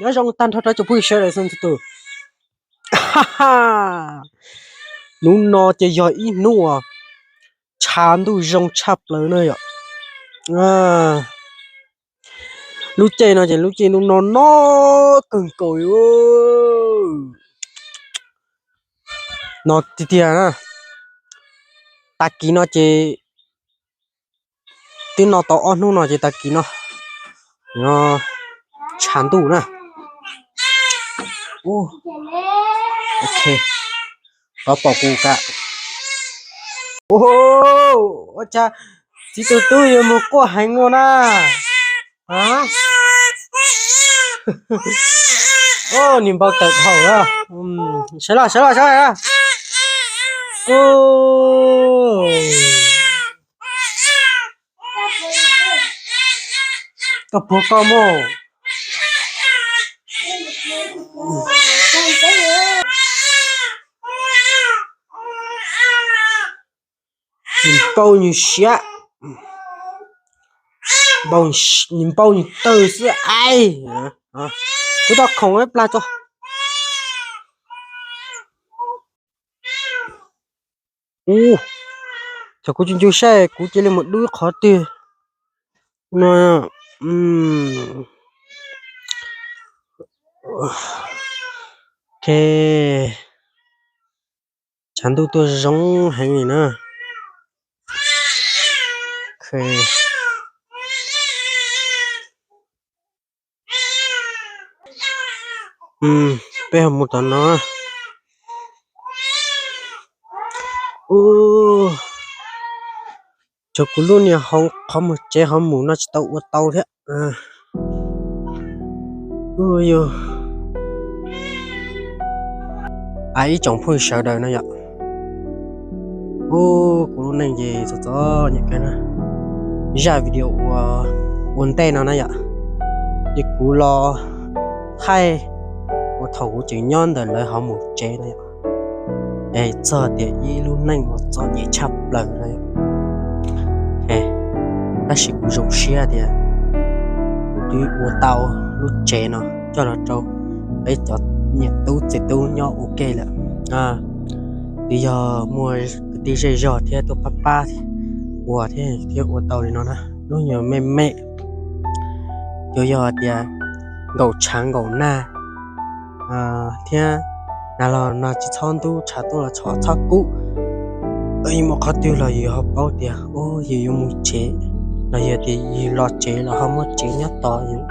Nyob zoo tag nrho rau tsoom phooj ywg sawv daws txhua tus. Ha ha, hnub no ces yog ib hnub uas tshav ntuj zoo tshaj plaws na yom. Lub caij no ces lub caij ntuj no no kawg nkaus li. No tiag tiag na, tag kis no ces twb no tau ob hnub no ces tag kis no, no tshav ntuj na. Ok, koj pom kuv ka. Ua cas txiv tus tub yuav mus quaj heev ua na. Nws npau taws dhau. Sawv los sawv los sawv los. Koj puag koj mus. Nws npau nws siab, nws npau nws tawg xwb ai. Kuv tau khoom ib plag tso. Ua, thaum kuv tsis ncu saib kuv cia li mus dub qhov twg no. Ok, tshav ntuj tuaj zoo heev li na. Peb ho mus tom no. Ua, tshuav kuv lub niag hauv qhov muag tsev hauv mus no tsis tau ua tau thiab. Ua, ib tsoom phooj ywg sawv daws no yom. Ua, kuv lub neej ces txom txom nyem kawg na. Zaj video ua ntej no na yom, ces kuv los thaij ua thaum kuv tseem nyob ntawm lawv hauv mus tsev na yom. Es txog tias ib lub neej uas txom nyem tshaj plaws na yom. Tab sis kuv zoo siab tias kuv twb ua tau lub tsev no coj los rau peb cov niam tub txiv tub nyob ua ke lawm. Twb yog muaj kwv tij zej zog thiab tuaj pab pab ua thiab thiaj ua tau li no na. Lub nyuag me me, yuav yog tias nkaum tshav nkaum nag thiab nag los nag tsis txhob ntub, tshav tuaj los tsis txhob kub, yus mus qhov twg los yus ho paub tias yus yuav mus tsev, los yog tias yus los tsev los ho muaj tsev nyob tos yus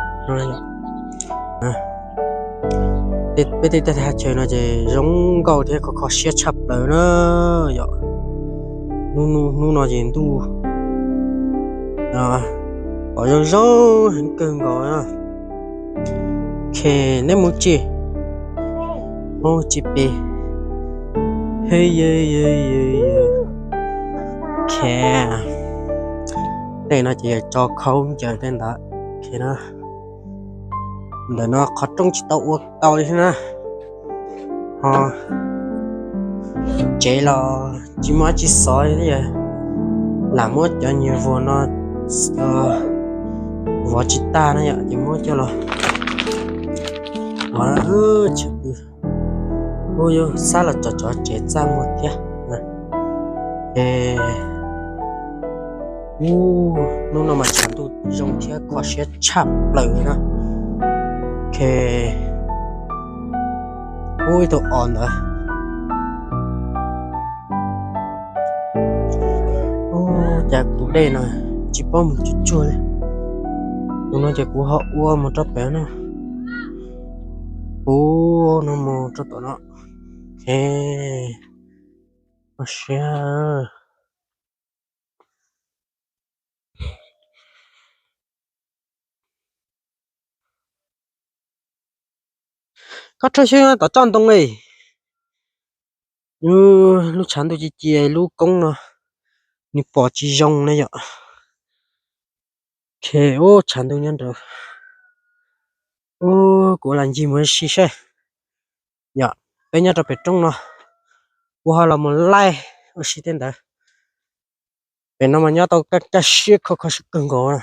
no. Peb tej teb chaws no ces zoo nkauj thiab kho kho siab tshaj plaws na yom. Hnub no ces ntuj pom zoo zoo heev kawg nkaus. Ok, neb mus tsis, mus tsis pem. Ok, tej no ces yog tso khaub ncaws tej ntawd. Ok na, ntawm no qhov rooj tsis tau ua tau li thiab na. Ho tsev los tsis muaj dab tsi xov li, lam muab cov nyuag vuas no vov tsis tag na yom, ces muab coj los vov. Ub, yuav xab los tso tso tsev txaj muag thiab. Ub, hnub no mas tshav ntuj zoo thiab kho siab tshaj plaws li na. Ok, ub, ib tug os ntawd. Ub, cas kuv dej no tsis paub mus tsuag tsuag li. Tus no ces kuv ho ua mus rau pem no. Kuv no mus rau tom no. Ok, kho siab. Koj rhawb xyoob tom tsob ntoo li. Lub tshav ntuj ci ci lub koob no nws pom tsis zoo na yom. Ok, ub, tshav ntuj nyob nraud. Ub, kuv lam ncig mus si seb. Yom, peb nyob rau pem roob no, kuv ho los mus laij ua si tej ntawd. Pem no mas nyob tau kaj siab kho kho siab kawg nkaus na.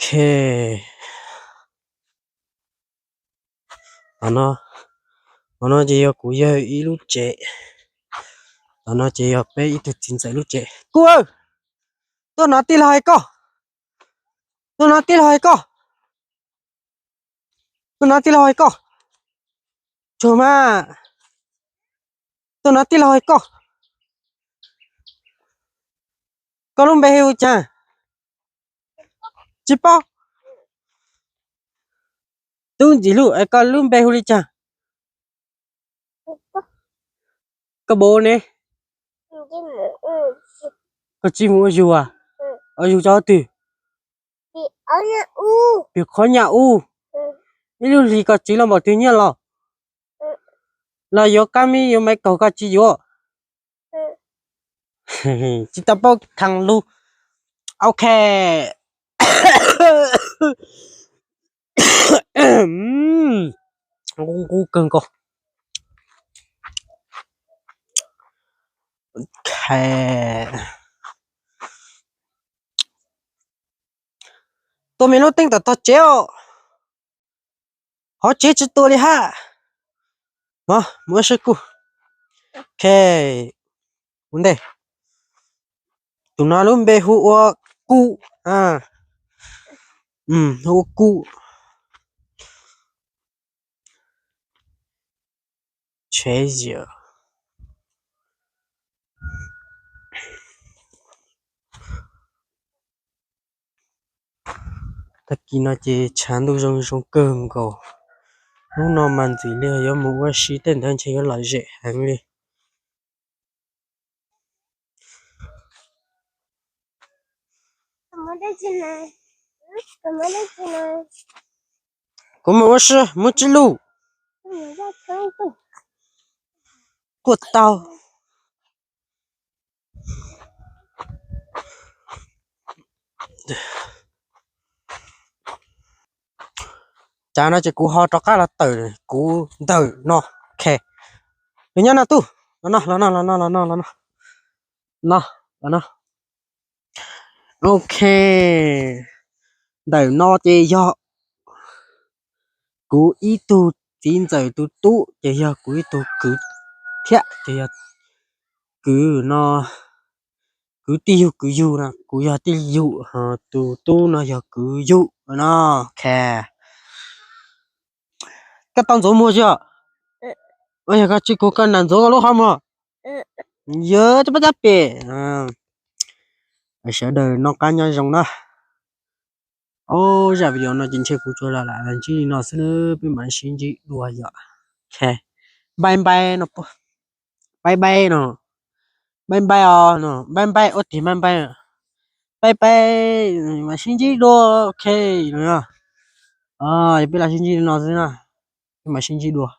Tom no, tom no ces yog kuv yawg ib lub tsev. Tom no ces yog peb ib tug txiv ntxawm lub tsev. Kuv, tuaj no tij laug hais koj, tuaj no tij laug hais koj, tuaj no tij laug hais koj, tsuag mas, tuaj no tij laug hais koj. Koj lub npe hu li cas? Tsis paub. Tub ntxim hlub, koj lub npe hu li cas? Koj npe ne? Koj tsis mus ua yug a? Ua yug tso twg? Pim qhov nyaj ub. Ib lub hlis koj tsis los npaum twg nyiaj los? Los yuav kab mib yuav maiv kaug koj tsis yuav? Tsis tau paub thaaj lug. Ok. Nqub kawg nkaus. Tua me lub teeb tom tog tsev os. Hov tsev tsis tua li hab. Mog, mus ua si kuj. Ok. Ua ntej. Tus no lub npe hu ua Kuj. Hu ua Kuj. Tsheb zias. Tag kis no ces tshav ntuj zoo zoo kawg nkaus. Hnub no mas ntxim li yog yuav mus ua si, tej ntawd ntshe yuav lom zem heev li. Kuv mus ua si, mus tsis lug. Kuj tau. Cas no ces kuv ho rov qab los tawm kuv ntawm no. Ok, los nyob no tub, los no, los no, los no, los no, los no, los no. Ok, ntawm no ces yog kuv ib tug txiv ntxawm tus tub, ces yog kuv ib tug kwv thiab, ces yog kwv no, kwv tij yug kwv yug no, kuv yog tij yug, tus tub no yog kwv yug no. Ok, koj tau ntxuav muag tsis? Yog koj tsis kuv koj nam ntxuav koj lub qhov muag. Yog cov pab cab pem. Sawv daws noj qab nyob zoo na. Ob, zaj video no ces ntshe kuv tsuas lam ntsib li no xwb, peb mam sib ntsib dua yom. Ok, bye bye no, bye bye no, bye bye os no, bye bye, ua tiag bye bye, bye bye, mam sib ntsib dua. Ok, yog peb lam sib ntsib li no xwb na, peb mam sib ntsib dua.